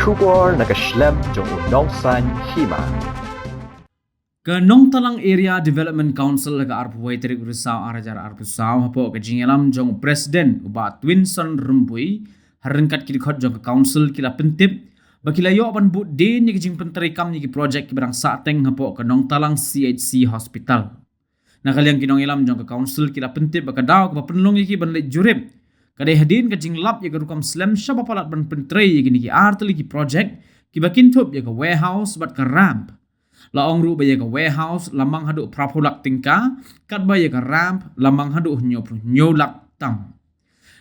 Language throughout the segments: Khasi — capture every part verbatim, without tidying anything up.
Khubor na ka shlem jong u Nongsaiñ Hima. Ka Nongtalang Area Development Council ha ka arphew wei tarik u Risaw ar hajar arphew saw hapoh ka jingïalam jong u President u Bah Twinson Rymbui, ha ryngkat ki dkhot jong ka Council ki la pyntip ba ki la ïoh ban bud dien ïa ki jingpyntreikam ïa ki projek kiba dang sahteng hapoh ka Nongtalang C H C Hospital. Na ka liang ki nongïalam jong ka Council ki la pyntip ba ka daw kaba pynlong ïa ki ban leit jurip ka dei hadien ka jinglap ïa ka rukom slem shaba palat ban pyntrei ïa kine ki artylli ki projek kiba kynthup ïa ka warehouse bad ka ramp. La ong ruh ba ïa ka warehouse la mang haduh phraphew lak tyngka, katba ïa ka ramp la mang haduh hynñiewphew hynñiew lak tam.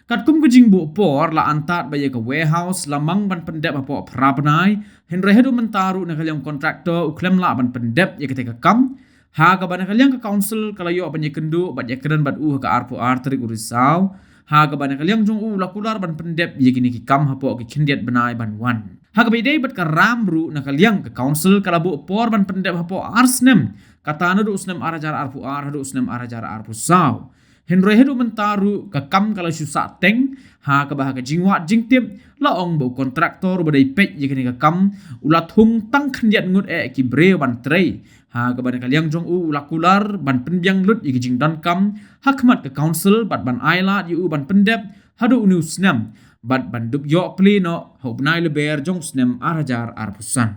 Katkum ka jingbuh por la antad ba ïa ka warehouse la mang ban pyndep hapoh phra bnai, hynrei haduh mynta ruh na ka liang kontraktor u khlem lah ban pyndep ïa kata ka kam. Ha kaba na ka liang ka Council ka la ïoh ban ïakynduh bad ïakren bad u ha ka arphew ar tarik u Risaw. Ha kaba na ka liang jong u la kular ban pyndep ïa kine ki kam hapoh ki khyndiat bnai ban wan. Ha kaba ïadei bad ka ramp ruh na ka liang ka Council ka la buh por ban pyndep hapoh ar snem, kata naduh u snem ar hajar arphew ar haduh u snem ar hajar arphew saw. Hynrei haduh mynta ruh ka kam ka la shu sahteng, ha kaba ha ka jingwad jingtip la ong ba u kontraktor uba dei peit ïa kane ka kam u la thung tang khyndiat ngut eh ki briew ban trei. Ha kaba na ka liang jong u u la kular ban pynbiang lut ïa ki jingdonkam ha khmat ka Council bad ban ailad ïa u ban pyndep haduh une u snem bad ban dup ïoh plie noh ha u bnai Lber jong u snem ar hajar arphew san.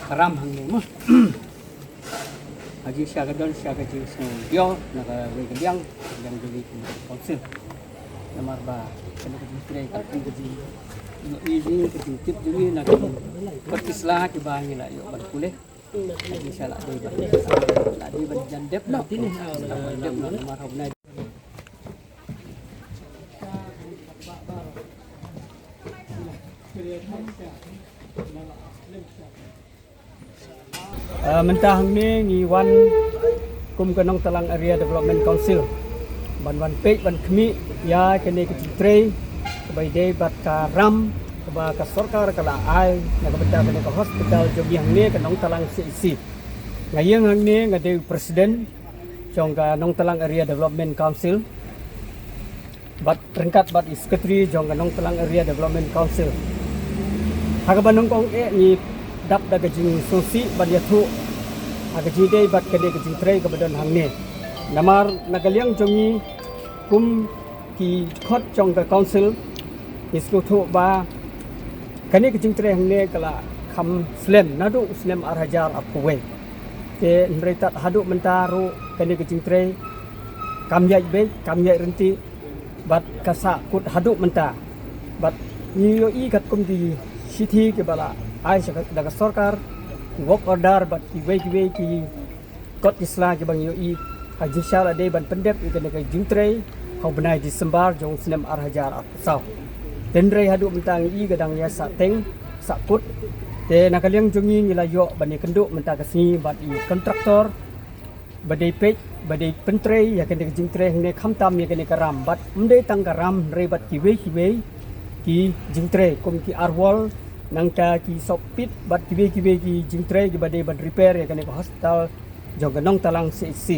Ka ram hangne mo. Ha jingshisha ka don shisha ka jingsngew ïa na kawei ka liang, ka liang jong ngi kum ka Council. Namar ba kane ka jingtrei ka kum ka jing, ïohi jong ngi, ka jingtip jong ngi na ki kot ki sla kiba ngi la ïoh ban pule. Ha jingshisha la dei ban, la dei ban jan dep noh. La dei ban dep noh namar ha u bnai. Ah, mynta hangne ngi wan kum ka Nongtalang Area Development Council ban wan peit ban khmih ïa kane ka jingtrei kaba ïadei bad ka ram kaba ka sorkar ka la ai na ka bynta kane ka hospital jong ngi hangne ka Nongtalang C H C. Nga ïeng hangne nga dei u president jong ka Nongtalang Area Development Council bad ryngkat bad i secretary jong ka Nongtalang Area Development Council. Ha kaba nyngkong eh ngi dap da ka jingsngewsih ban ïathuh ha ka jingdei bad kane ka jingtrei kaba don hangne. Namar na ka liang jong ngi kum ki dkhot jong ka Council ngi sngewthuh ba kane ka jingtrei hangne ka la kham slem naduh u snem ar hajar arphew wei. Te hynrei tad haduh mynta ruh kane ka jingtrei kam ïaid beit, kam ïaid ryntih bad ka sah kut haduh mynta. Bad ngi ïohi katkum ki shithi kiba la ai sha ka, da ka sorkar, ki work order bad kiwei kiwei ki kot ki sla kiba ngi ïohi ha jingshisha la dei ban pyndep ïa kane ka jingtrei ha u bnai December jong u snem ar hajar arphew saw. Te hynrei haduh mynta ngi i ka dang ïa sahteng sahkut. Te na ka liang jong ngi ngi la ïoh ban ïakynduh mynta ka sngi bad i kontraktor ba dei peit, ba dei pyntrei ïa kane ka jingtrei hangne khamtam ïa kane ka ram bad ym dei tang ka ram hynrei bad kiwei kiwei ki jingtrei kum ki arwol, nangta ki sohpit bad kiwei kiwei ki jingtrei kiba dei ban repair ïa kane ka hospital jong ka Nongtalang C H C.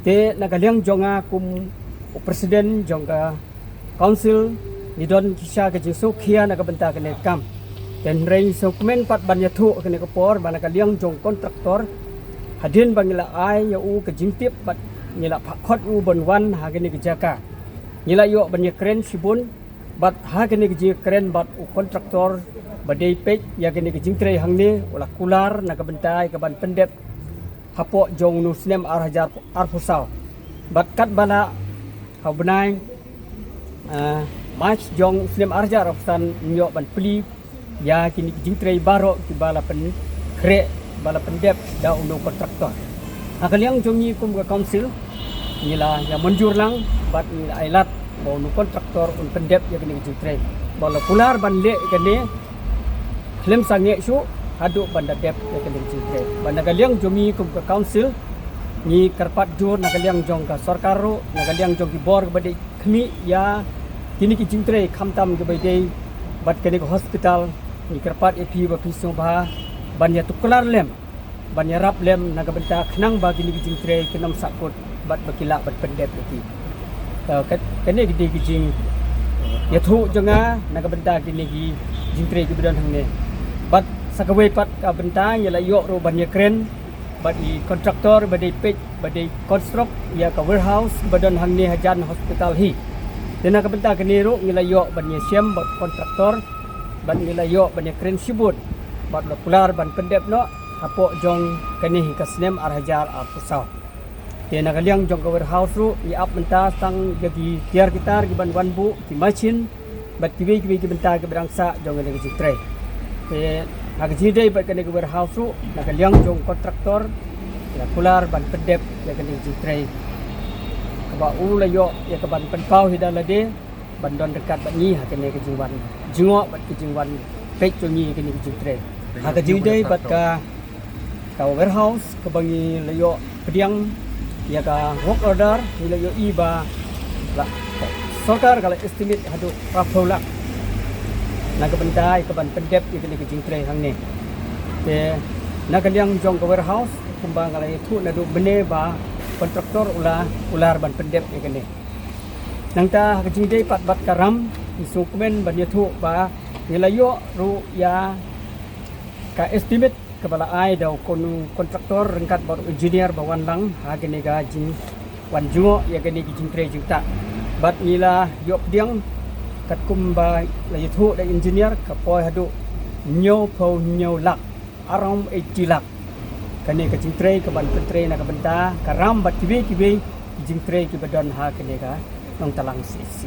Te na ka liang jong nga kum u president jong ka Council ngi don shisha ka jingsngewkhia na ka bynta kane ka kam. Te hynrei ngi sngewkmen pat ban ïathuh kane ka por ba na ka liang jong kontraktor hadien ba ngi la ai ïa u ka jingtip bad ngi la phah khot ïa u ban wan ha kane ka jaka. Ngi la ïoh ban ïakren shibun bad ha kane ka jingïakren bad u kontraktor ba dei peit ïa kane ka jingtrei hangne u la kular na ka bynta ïa ka ban pyndep hapoh jong une u snem ar hajar arphew saw. Bad katba lah ha u bnai, ah, March jong u snem ar hajar arphew san ngin ïoh ban plie ïa kine ki jingtrei baroh kiba la pynkhreh ba la pyndep da une u kontraktor. Ha ka liang jong ngi kum ka Council ngi la ïa mynjur lang bad ngi la ai lad ba une u kontraktor tor un pyndep ïa kane ka jingtrei. Ba la kular ban leh ïa kane khlem sangeh shuh haduh ban da dep ïa kane ka jingtrei. Ba na ka liang jong ngi kum ka council ngi kyrpad jur na ka liang jong ka sorkar ruh, na ka liang jong ki bor kaba dei khmih ïa kine ki jingtrei khamtam kaba dei bad kane ka hospital, ngi kyrpad ïa phi ba phi sngewbha ban ïa tuklar lem, ban ïarap lem na ka bynta khnang ba kine ki jingtrei kin ym sahkut bad ba ki lah ban pyndep ïa ki. Ka, ka, kane ka dei ka jingïathuh jong nga na ka bynta kine ki jingtrei kiba don hangne. Bad sa kawei pat ka bynta ngi la ïoh ruh ban ïakren bad i kontraktor ba dei peit ba dei construct ïa ka warehouse ba don hangne hajan hospital hi. Te na ka bynta kane ruh ngi la ïoh ban ïashem bad kontraktor bad ngi la ïoh ban ïakren shibun bad la kular ban pyndep noh hapoh jong kane hi ka snem ar hajar arphew saw. Te na ka liang jong ka warehouse ruh ngi ap mynta tang ïa ki tiar ki tar ki ban wan buh ki machine bad kiwei kiwei ki bynta kiba dang sah jong kane ka jingtrei. Te ha ka jingdei bad kane ka warehouse ruh na ka liang jong kontraktor la kular ban pyndep ïa kane ka jingtrei kaba u la ïoh ïa ka ban pynpaw hi da lade ban don ryngkat bad ngi ha kane ka jingwan jngoh bad ka jingwan peit jong ngi ha kane ka jingtrei. Ha ka jingdei bad ka ka warehouse kaba ngi la ïoh pdiang ïa ka work order, ngi la ïohi ba la sorkar ka la estimate haduh arphew lak na ka bynta ïa ka ban pyndep ïa kane ka jingtrei hangne. Te na ka liang jong ka warehouse kumba nga la ïathuh naduh mynne ba kontraktor u la kular ban pyndep ïa kane. Nangta ha ka jingdei pat bad ka ram ngi sngewkmen ban ïathuh ba ngi la ïoh ruh ïa ka estimate kaba la ai da u kon-, kontraktor ryngkat bad u engineer ba wan lang ha kane ka jingwan jngoh ïa kane ka jingtrei jingktah. Bad ngi la ïoh pdiang katkum ba la ïathuh da engineer ka poi haduh hynñiewphew hynñiew lak, around eighty lak. Kane ka jingtrei ka ban pyntrei na ka bynta ka ram bad kiwei kiwei ki jingtrei kiba don ha kane ka Nongtalang C H C.